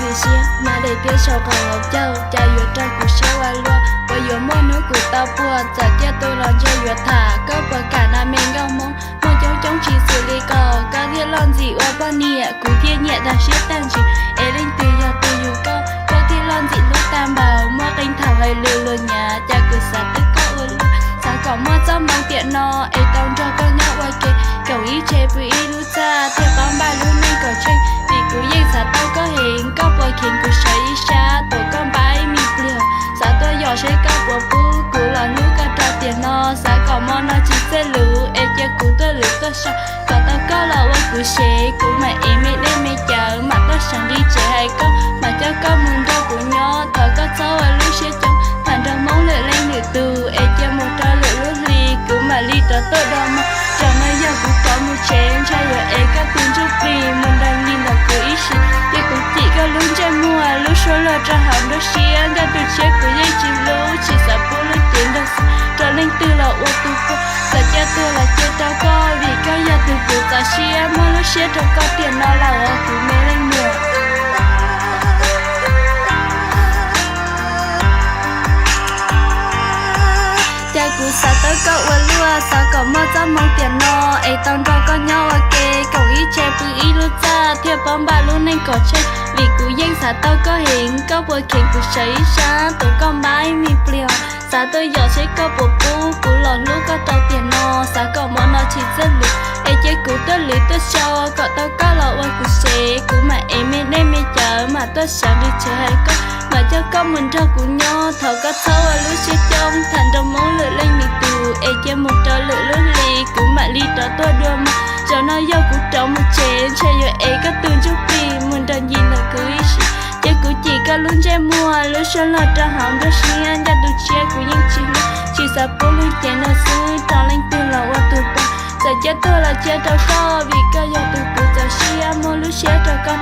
Tiam sis mas daim tiab saum qhov hauv caug, cas yuav raug kuv siab ua luaj. Puas yuav muaj hnub kuv tau puag, txawm tiaj tus los ntshe yuav tham. Koj puas kam na me nkauj Hmoob, muaj coob coob tsis xws li koj, koj thiaj loj ntxim ua poj niam, kuv thiaj nyiam dag siab tag ntsis. Es leej twg yog tus yug koj, koj thiaj loj ntxim hlub tag npaum, muaj qee thaum hais lus luag nyav, cas kuv xav tau koj ua luaj. Xav kom muaj txoj hmoov tiam no, es tau nrog koj nyob ua ke, koom ib tse pw ib lub txaj, thiaj paub npaj lub neej kom tsheej, vim kuv yeej xav tau koj heev. Koj puas kheev kuv sawv ib sab, tuav koj npab ib me pliag, xav tuaj yos seb koj puas pub, kuv los hlub koj rau tiam no. Xav kom hmo no tsis txawj lwm, es cia kuv tuaj lwm tuaj sau, kom tau koj los ua kuv sev, kuv mam ev me dej me cawv, mam tuaj seev nqi tsev hais koj, mam coj koj mus nrog kuv nyob. Thov koj txhob ua lub siab coob, tham nrog Hmoob lwm leej lwm tus, es cia mus rau lwm lub hli, kuv mam li rov tuaj dua mog. Zaum no yog kuv rov mus tsev, ntshai yuav ev koj tus ntsuj plig mus nrog nyiag ntawm kuv ib sim, ces kuv cim koj lub ntsej muag, lub suab luag rau hauv nruab siab, ncaj tus tshiab kuv yeej tsis hlub, tsis xav pub lub cev nrog xwb rau leej twg los ua tus puag. Txawm cia tuag los cia rau koj, vim koj yog tus kuv txaus siab, muab lub siab rau koj tiam no lawm os kuv me leej muam. Cas kuv xav tau koj ua luaj, xav kom muaj txoj hmoov tiam no, es tau nrog koj nyob ua ke, koom ib tse pw ib lub txaj, thiaj paub npaj lub neej kom tsheej, vim kuv yeej xav tau koj heev. Koj puas kheev kuv sawv ib sab, tuav koj npab ib me pliag, xav tuaj yos seb koj puas pub, kuv los hlub koj rau tiam no. Xav kom hmo no tsis txawj lwm, es cia kuv tuaj lwm tuaj sau, kom tau koj los ua kuv sev, kuv mam ev me dej me cawv, mam tuaj seev nqi tsev hais koj, mam coj koj mus nrog kuv nyob. Thov koj txhob ua lub siab coob, tham nrog Hmoob lwm leej lwm tus, es cia mus rau lwm lub hli, kuv mam li rov tuaj dua mog. Zaum no yog kuv rov mus tsev, ntshai yuav ev koj tus ntsuj plig mus nrog nyiag ntawm kuv ib sim, ces kuv cim koj lub ntsej muag, lub suab luag rau hauv nruab siab, ncaj tus tshiab kuv yeej tsis hlub, tsis xav pub lub cev nrog xwb rau leej twg los ua tus puag. Txawm cia tuag los cia rau koj, vim koj yog tus kuv txaus siab, muab lub siab rau koj